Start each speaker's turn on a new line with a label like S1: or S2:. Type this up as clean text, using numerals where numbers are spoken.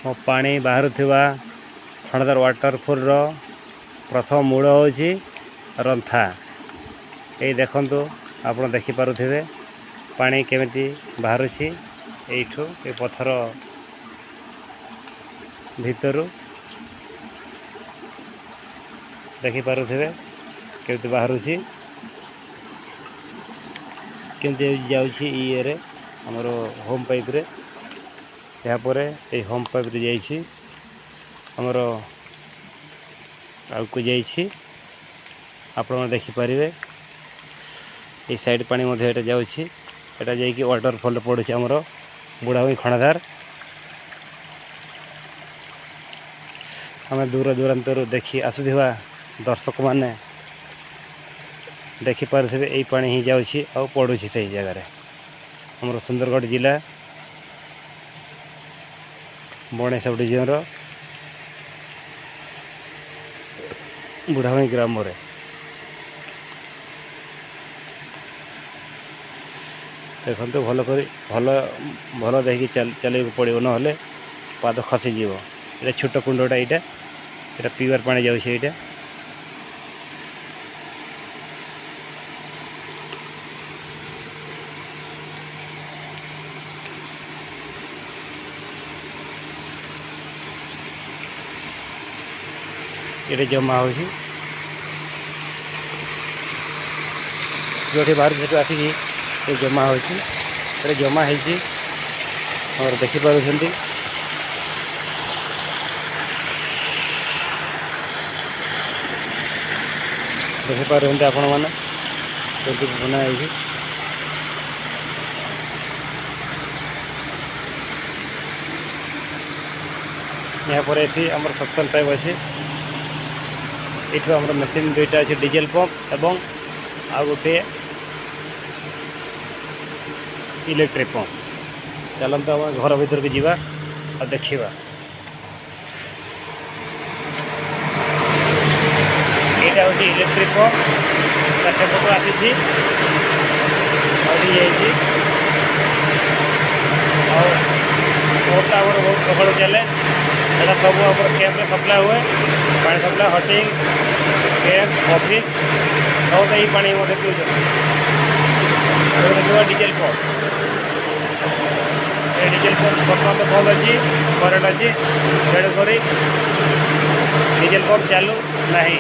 S1: ପାଣି ବାହାରୁଥିବା ଖଣ୍ଡାଧାର ୱାଟରଫଲ୍ର ପ୍ରଥମ ମୂଳ ହେଉଛି ରନ୍ଥା। ଏଇ ଦେଖନ୍ତୁ, ଆପଣ ଦେଖିପାରୁଥିବେ ପାଣି କେମିତି ବାହାରୁଛି ଏଇଠୁ, ଏ ପଥର ଭିତରୁ। ଦେଖିପାରୁଥିବେ କେମିତି ବାହାରୁଛି, କେମିତି ଯାଉଛି ଇଏରେ, ଆମର ହୋମ୍ ପାଇପ୍ରେ। ଏହାପରେ ଏଇ ହୋମ୍ ପାଇପ୍ରେ ଯାଇଛି, ଆମର ଆଗକୁ ଯାଇଛି। ଆପଣମାନେ ଦେଖିପାରିବେ, ଏଇ ସାଇଡ଼୍ ପାଣି ମଧ୍ୟ ଏଇଟା ଯାଉଛି। ଏଇଟା ଯାଇକି ୱାଟରଫଲ୍ରେ ପଡ଼ୁଛି ଆମର ବୁଢ଼ାଭୂଇଁ ଖଣ୍ଡାଧାର। ଆମେ ଦୂର ଦୂରାନ୍ତରୁ ଦେଖି ଆସୁଥିବା ଦର୍ଶକମାନେ ଦେଖିପାରୁଥିବେ, ଏଇ ପାଣି ହିଁ ଯାଉଛି ଆଉ ପଡ଼ୁଛି ସେଇ ଜାଗାରେ, ଆମର ସୁନ୍ଦରଗଡ଼ ଜିଲ୍ଲା ବଣେଇ ସବ୍ ଡିଭିଜନର ବୁଢ଼ାଭୂଇଁ ଗ୍ରାମରେ। ଦେଖନ୍ତୁ ଭଲ କରି, ଭଲ ଭଲ ଦେଖିକି ଚାଲିବାକୁ ପଡ଼ିବ, ନହେଲେ ପାଦ ଖସିଯିବ। ଏଇଟା ଛୋଟ କୁଣ୍ଡଟା, ଏଇଟା ପିଇବାର ପାଣି ଯାଉଛି ଏଇଟା। ଏଇଟା ଜମା ହେଉଛି ଯେଉଁଠି ବାହାରୁଛି, ସେଠୁ ଆସିକି ଏ ଜମା ହେଉଛି। ଏଟା ଜମା ହେଇଛି ଆମର, ଦେଖିପାରୁଛନ୍ତି। ଦେଖିପାରୁଛନ୍ତି ଆପଣମାନେ କେମିତି ବନା ହେଇଛି। ଏହାପରେ ଏଠି ଆମର ସକ୍ସନ୍ ପାଇପ୍ ଅଛି। ଏଠୁ ଆମର ମେସିନ୍ ଦୁଇଟା ଅଛି, ଡିଜେଲ ପମ୍ପ ଏବଂ ଆଉ ଗୋଟିଏ ଇଲେକ୍ଟ୍ରିକ୍ ପମ୍ପ। ଚାଲନ୍ତୁ, ଆମେ ଘର ଭିତରକୁ ଯିବା ଆଉ ଦେଖିବା। ଏଇଟା ହେଉଛି ଇଲେକ୍ଟ୍ରିକ୍ ପମ୍ପ। ତା ସେପଟୁ ଆସିଛି ଆଉ ଯାଇଛି। ଆଉ ପମ୍ପଟା ଆମର ବହୁତ ସକାଳୁ ଚାଲେ। ଏଇଟା ସବୁ ଆମର କ୍ୟାମ୍ପରେ ସପ୍ଲାଏ ହୁଏ ପାଣି। ସପ୍ଲାଏ, ହଟିଂ, କ୍ୟାମ୍ପ, ଅଫିସ୍ ସବୁ ତ ଏଇ ପାଣି ମଧ୍ୟ ପିଉଛନ୍ତି। ଦେଖିବା ଡିଜେଲ ପମ୍ପ। ଏ ଡିଜେଲ ପମ୍ପ ବର୍ତ୍ତମାନ ତ ବନ୍ଦ ଅଛି, କରେଣ୍ଟ ଅଛି, ତେଣୁକରି ଡିଜେଲ ପମ୍ପ ଚାଲୁ ନାହିଁ।